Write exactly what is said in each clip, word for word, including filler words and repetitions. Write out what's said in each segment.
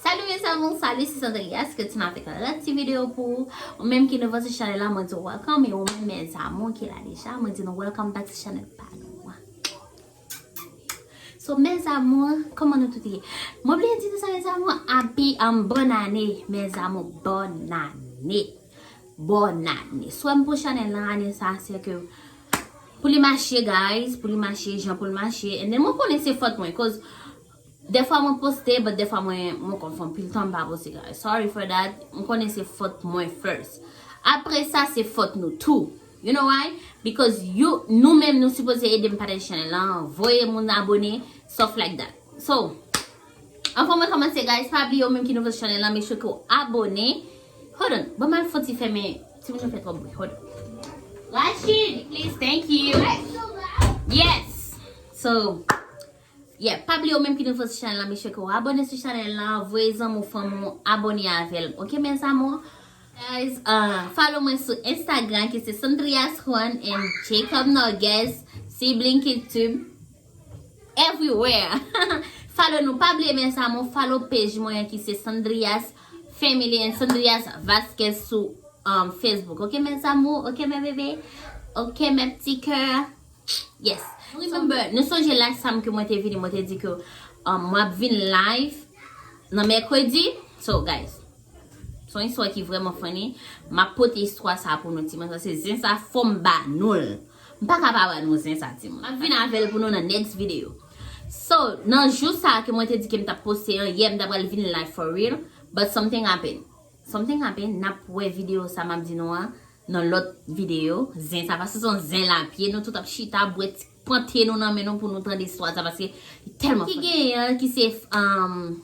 Salut mes amours, salut, se Sandrias, ke ti nan avèk yon lòt ti videyo pou ou. Ou menm ki nouvo sou chanèl la, mwen di w welcome, e ou menm mes amours ki la deja, mwen di nou welcome back sou chanèl pa nou an. So mes amours, kòman nou tout ye? Mwen bliye di nou sa mes amours, happy, um, bonne année mes amours, bonne année. Bonne année. Swè m pou chanèl lan ane sa, se ke pou li mache, guys, pou li mache jan pou li mache. And then mwen konnen se fòt mwen, cause dèfwa mwen poste, but dèfwa mwen, mwen konn fè anpil tan m pa poste, guys. Sorry for that. Mwen konnen se fòt mwen first. Apre sa, se fòt nou tou. You know why? Because you, nou menm, nou sipoze ede m pataje chanèl lan, voye moun abone, stuff like that. So, anvan mwen kòmanse, guys, pa bliye ou menm ki nouvo sou chanèl lan, make sure ke w abone. Hold on, ban m al fon ti fèmen, timoun yo fè twòp bri. Hold on. Rachid, please, thank you. Yes. So, yeah, pa bliye ou menm ki nouvo sou chanèl lan, make sure ke w abone sou chanèl lan, voye zanmi w, fanmi w abone avè l. Ok, mes amours? Guys, uh, follow mwen sou Instagram ki se Sandrias Juan and Jacob Norges, sibling ki tube everywhere. Follow nou, pa bliye mes amours, follow page mwen an ki se Sandrias Family and Sandrias Vasquez sou, um, Facebook. Ok mes amours, ok mes bébés, ok mes petits cœurs. Yes. Remember, nou sonje last time ke mwen te vini, mwen te di ke, um, mwen ap vin live nan mèkredi. So, guys, se yon istwa ki vrèman funny. M ap pote istwa sa pou nou, timoun. Sa se zen sa, fò m ba nou l. M pa ka pa ba nou zen sa, timoun. M ap vin avè l pou nou nan next video. So, nan jou sa ke mwen te di ke m t ap poste an, yè m ta pral vin live for real, but something happen. Something happen, n ap wè videyo sa m ap di nou an nan lòt videyo. Zen sa, paske se yon zen lapye, nou tout ap chita, bwè ti pwante nou nan men nou pou nou tande istwa sa, paske li tèlman funny. Ki genyen, ki se, um,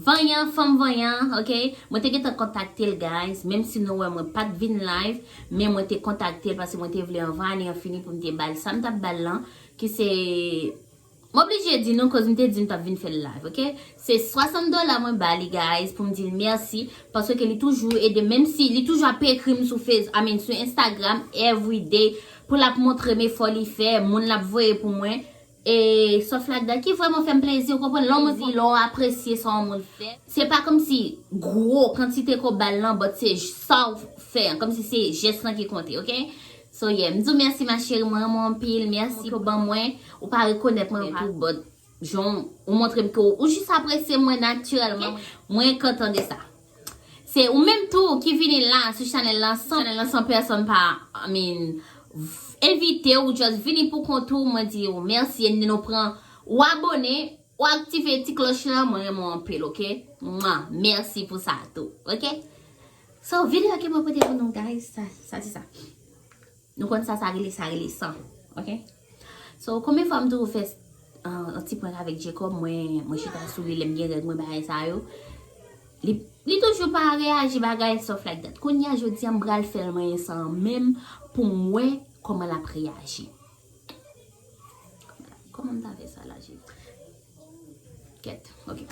vanyan, fanm vanyan, ok? Mwen te gentan kontakte l, guys, menm si nou wè mwen pa t vin live, men mwen te kontakte l paske mwen te vle anvan ane an fini pou m te ba l sa m t ap ba l lan, ki se M oblije di nou, koz m te di m t ap vin fè l live, ok? Se swasant dola mwen ba li, guys, pou m di l mèsi, paske li toujou ede, menm si li toujou ap ekri m sou Face, I mean, sou Instagram, everyday, pou l ap montre m efò li fè, moun l ap voye pou mwen, e stuff like that, ki vrèman fè m plezi, ou konprann? Lè w di, lè w apresye sa yon moun fè, se pa kòmsi gwo kantite ke w ba l lan, but se sa w fè an, kòmsi se jès lan ki konte, ok? So, yeah, m di w mèsi, ma chérie, mwen renmen w anpil, mèsi ke w ban mwen, ou pa rekonèt mwen tou, but jan w montre m ke w, ou jis apresye mwen natirèlman, mwen kontan de sa. Se ou menm tou ki vini la sou chanèl lan, san chanèl lan, san pèsonn pa, I mean, v-, envite w, just vini pou kont ou, mwen di w mèsi, and then ou pran, ou abone, ou aktive ti klòch lan, mwen renmen w anpil, ok? Mwa, mèsi pou sa tou, ok? So, videyo ke mwen pote pou nou, guys, sa, sa se sa. Nou konn sa, sa rele, sa rele san, ok? So, konbyen fwa m toujou fè, uh, yon ti prank avèk Jacob, mwen, mwen chita sou li, lè m gen règ mwen, bagay sa yo. Li, li toujou pa reyaji, bagay, stuff like that. Kounye a, jodi a, m pral fè l manyen san an menm pou m wè kòman l ap reyaji. Kòman m ta fè sa la, Jezi? Kèt, ok.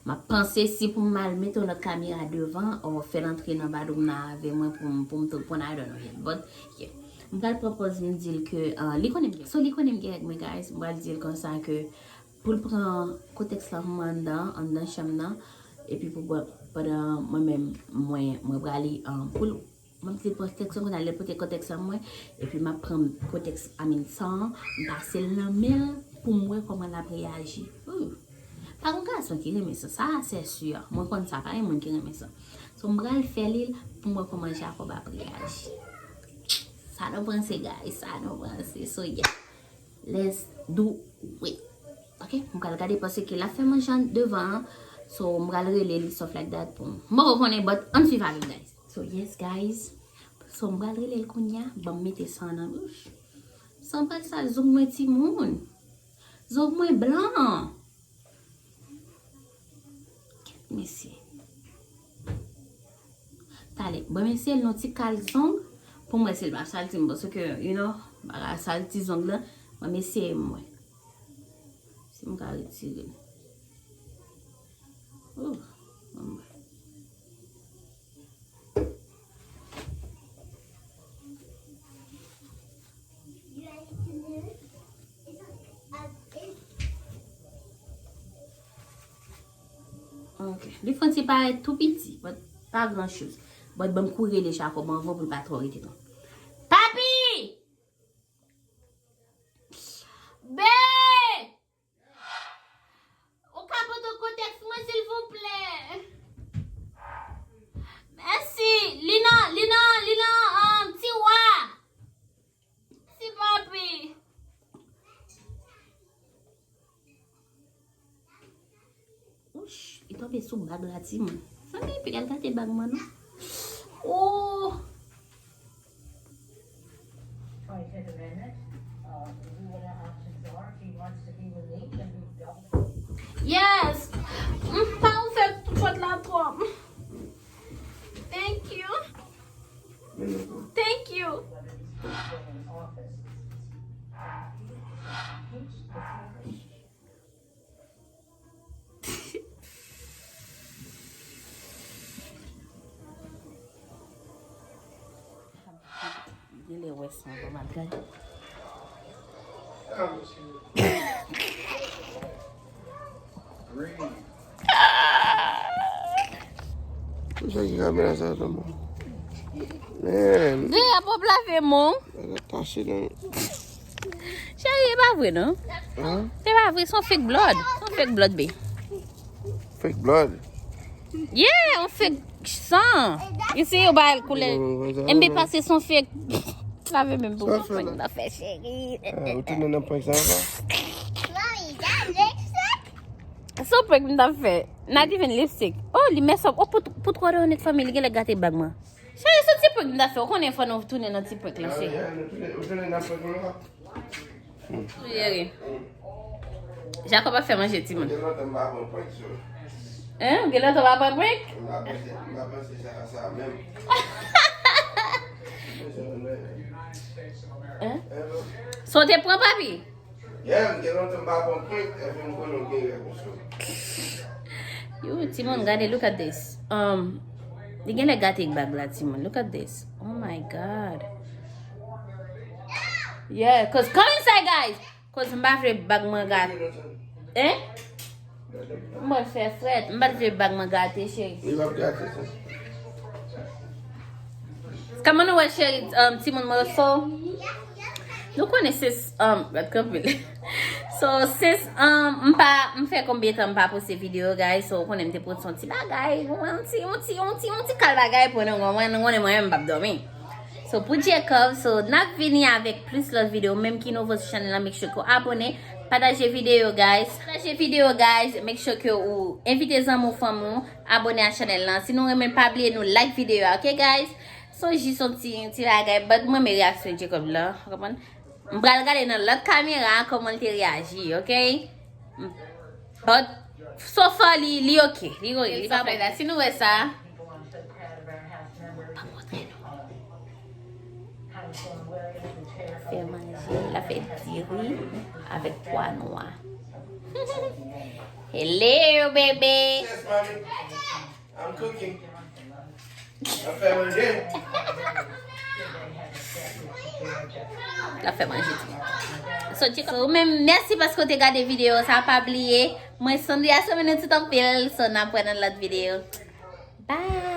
M ap panse si pou m al mete yon lòt kamera devan, or fè l antre nan badwoum nan avè mwen pou m, pou m tou pran, I don't know yet. But, yeah. M pral pran pòz m di l ke, uh, li konnen m gen, so li konnen m gen règ mwen, guys. M pral di l konsa ke pou l pran kotèks lan pou mwen anndan, anndan chanm nan, epi pou bwè pandan mwen menm, mwen, mwen prale, uh, pou l Mwen mete kotèks lan, kounye a lè pote kotèks lan mwen, epi m ap pran kotèks, I mean, san an, m pase l nan men l pou m wè kòman l ap reyaji. Ooh. Pa gen gason ki renmen sa, sa se si. Mwen konn sa, pa gen moun ki renmen sa. So, m pral fè li pou m wè kòman Jacob ap reyaji. Sa nou panse, guys, sa nou panse. So, yeah. Let's do it. Ok, m pral gade paske l ap fè manje an devan an. So, m pral rele li, stuff like that, pou m. M poko konnen, but ann swiv avè m, guys. So, yes, guys. So, m pral rele l kounye a. Ban m mete san nan bouch. San pral sal zong mwen, timoun. Zong mwen blan. Kèt mesye. Talè, ban m eseye l yon ti kal zong pou m wè si l pa sal ti m, paske, you know, bagay sal ti zong lan, ban m eseye m wè si m ka retire l. Oh, ban m wè. You like to do? It's Ok. Li fè yon ti parèt tou piti, but pa gran choz. But ban m kouri rele Jacob anvan pou l pa twò rete non. Papi! Be! Ou ka pote kontèks mwen, silvouplè? Mèsi. Li nan, li nan, li nan, um, tiwa. Mèsi, papi. Ouch, li tonbe sou bag la, timoun. Zanmi, epi l al gate bag mwen, non? Oh! Yes! M pa ou fè tout fòt la twòp. Thank you. Thank you. Genlè wè sa ankò, m ap gade. Sa ki kamera sa yo tande? Man. Gay ap ap lave men w. Bagay tache nan. Cheri, e pa vre non. Hein? E pa vre, se yon fake blood. Se yon fake blood, be. Fake blood? Yeah, yon fake san. You see, yo ba l koulè. M B pase se yon fake. Lave men pou mwen, prank nan fè, cheri. Ah, ou tounen nan prank sa ankò? Se yon prank m t ap fè. Not even lipstick. Oh, li mess up. Oh, pou, pou twò de onèt fanmi, li genlè gate bag mwen. Cheri, se ti prank m t ap fè. Ou konnen fò nou tounen nan ti prank la, cheri. Ou tounen nan prank la? Cheri. Jacob ap fè manje, timoun. Gen lontan m pa pran prank, so. Hein? Gen lontan w pa pran prank? M pa panse, m pa panse sa, sa menm. Hein? So, w te pran, papi? Yeah, m gen lontan m pa pran prank, epi m konnen w gen rèv ou sou. Yo, timoun, gade, look at this. Um, li genlè gate bag la, timoun. Look at this. Oh my God. Yeah, cause come inside, guys. Cause m pa vle bag mwen gate. Hein? Mwen fè frèt. M pa t vle bag mwen gate, cheri. Li p ap gate sa. Kòman nou wè, cheri, um, timoun mwen yo, so, nou konnen sis, um, gad kanpe l. So, sis, um, m pa, m fè konbyen tan m pa poste videyo, guys, so, ou konnen m te poste yon ti bagay, yon ti, yon ti, yon ti, yon ti kal bagay pou nou, mwen, nou konnen mwen, m p ap dòmi. So, pou Jacob, so, n ap vini avèk plis lòt videyo, menm ki nouvo sou chanèl la, make sure ke w abòne, pataje videyo, guys. Pataje videyo, guys, make sure ke ou envite zanmi w, fanmi w, abòne a chanèl la. Si nou renmen, pa bliye nou like videyo a, ok, guys? Se jis yon ti, ti bagay, but mwen renmen reyaksyon Jacob la, w konprann? M pral gade nan lòt kamera kòman l te reyaji, ok? But so far, li, li ok, li ok, li pa bon. Si nou wè sa, pa montre nou. Fè manje, l ap fè diri avèk pwa nwa. Hello, baby. Yes, mommy. I'm cooking. L ap fè manje. L ap fè manje tou. So, Jacob, ou menm, mèsi paske w te gade videyo sa, pa bliye. Mwen, Sandria, se mwen nou tout anpil. So, n ap wè nan lòt videyo. Bye!